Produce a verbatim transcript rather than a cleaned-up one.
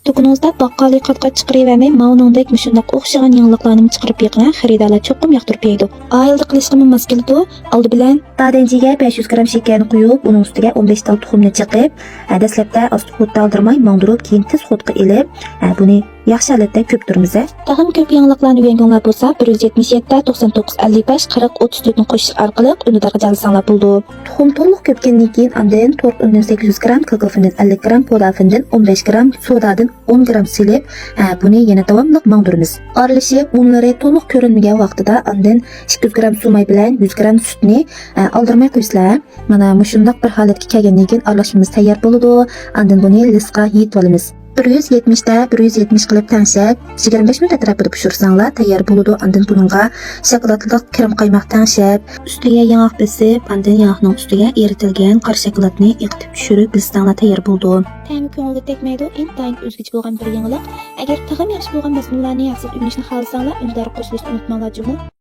دۇكىنىڭىزدا باققالى قات-قات چىقىرىۋەرمەي، ماۋۇنىڭدەك مۇشۇنداق ئوخشىغان يېڭىلىقلارنىمۇ چىقىرىپ بېقىڭە، خېرىدارلار چوقۇم ياقتۇرۇپ يەيدۇ. ئائىلىدە قىلىشقىمۇ ماس كېلىدۇ. ئالدى بىلەن بادەنجىگە بەش يۈز گرام شېكەرنى قۇيۇپ، ئۇنىڭ ئۈستىگە ئون بەش تال تۇخۇمنى چېقىپ، ھە، دەسلەپتە ئاستا ھوتتا ئالدىرىماي ماڭدۇرۇپ، كېيىن تېز ھوتقا ئېلىپ، ھە، بۇنى ياخشى ھالەتتە كۆپتۈرىمىز. تېخىمۇ كۆپ يېڭىلىقلارنى ئۆگەنگۈڭلار بولسا، بىر يۈز يەتمىش يەتتە، توقسان توققۇز، ئەللىك بەش، قىرىق، ئوتتۇز تۆتنى قوشۇش ئارقىلىق ئۈندىدارغا جايلىساڭلار بولىدۇ. تۇخۇم تولۇق كۆپكەندىن كېيىن، ئاندىن تورت ئۇنىدىن سەككىز يۈز گرام، كاكائو پىندىن ئەللىك گرام، پودا پىندىن ئون بەش گرام، سودادىن ئون گرام سېلىپ، ئە، بۇنى يەنە داۋاملىق ماڭدۇرىمىز. ئارىلىشىپ ئۇنلىرى تولۇق كۆرۈنمىگەن ۋاقتىدا ئاندىن ئىككى يۈز گرام سۇ ماي بىلەن يۈز گرام سۈتنى، ئە، ئالدىرىماي قويىسىلەر. مانا مۇشۇنداق بىر ھالەتكە كەلگەندىن كېيىن ئارىلاشمىمىز تەييار بولىدۇ. ئاندىن بۇنى لىسقا يېيىتىۋالىمىز. بىر يۈز يەتمىشتە بىر يۈز يەتمىش قىلىپ تەڭشەپ، يىگىرمە بەش مىنۇت ئەتراپىدا پىشۇرساڭلار تەييار بولىدۇ. ئاندىن بۇنىڭغا شاكىلاتلىق كىرېم قايماق تەڭشەپ، ئۈستىگە ياڭاق بېسىپ، ئاندىن ياڭاقنىڭ ئۈستىگە ئېرىتىلگەن قارا شاكىلاتنى ئېقىتىپ چۈشۈرۈپ بېسىساڭلار تەييار بولىدۇ. تەمى كۆڭۈلگە تەگمەيدۇ، ئىنتايىن ئۆزگىچە بولغان بىر يېڭىلىق. ئەگەر تېخىمۇ ياخشى بولغان مەزمۇنلارنى ھەقسىز ئۆگىنىشنى خالىساڭلار، ئۈندىدارغا قوشۇلۇشنى ئۇنتۇماڭلار جۇمۇ.